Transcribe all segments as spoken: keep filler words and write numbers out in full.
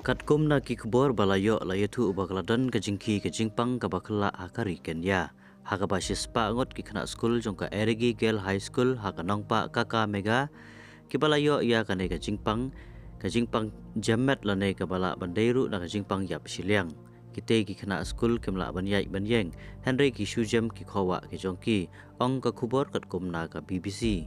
Katkum na ki khubor ba la ïoh, la ïathuh ba ka la don ka jingkhih ka jingpang kaba khlaiñ ha ka ri Kenya, ha kaba shispah ngut ki khynnah skul jong ka Eregi Girl High School ha ka nongpah Kakamega, kiba la ïoh ïa kane ka jingpang, ka jingpang jemmet lane kaba lah ban dei ruh na ka jingpang ïap shiliang. Kitei ki khynnah skul kim lah ban ïaid ban ïeng, hynrei ki shu jem ki khawah ki jong ki, ong ka khubor katkum na ka B B C.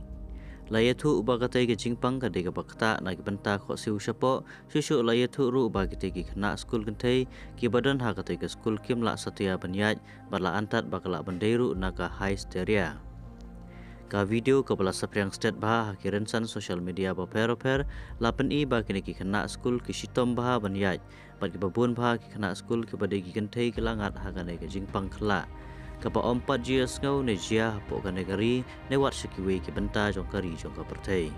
La ïathuh ba katei ka jingpang ka dei kaba ktah na ki bynta khohsiew shapoh, shuh shuh la ïathuh ruh ba kitei ki khynnah skul kynthei kiba don ha katei ka skul kim lah satia ban ïaid, bad la antad ba ka lah ban dei ruh na ka hysteria. Ka video kaba la saphriang stet bha ha ki rynsan social media bapher bapher, la pyni ba kine ki khynnah skul ki shitom bha ban ïaid, bad kiba bun bha ki khynnah skul kiba dei ki kynthei ki la ngat ha kane ka jingpang khlaiñ, kaba ym pat ju ïohsngew ne jia hapoh kane ka ri, ne wat sha kiwei ki bynta jong ka ri jong ka pyrthei.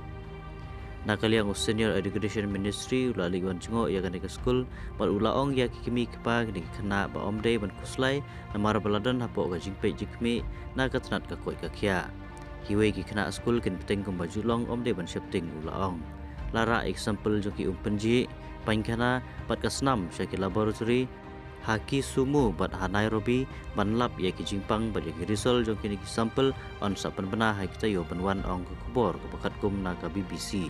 Na ka liang u Senior Education Ministry u la leit wan jngoh ïa kane ka skul, bad u la ong ïa ki kmie ki kpa kine ki khynnah ba ym dei ban khuslai, namar ba la don hapoh ka jingpeit jingkhmih na ka tnat ka koit ka khiah. Kiwei ki khynnah skul kin bteng kumba ju long, ym dei ban sheptieng, u la ong. La rah ïa ki sample jong ki umpynjih, paikhana, bad ka snam sha ki laboratory ha Kisumu bad ha Nairobi ban lap ïa ki jingpang bad ïa ki result jong kine ki sample yn sa pynbna ha ki taïew ban wan, ong ka khubor kaba katkum na ka B B C.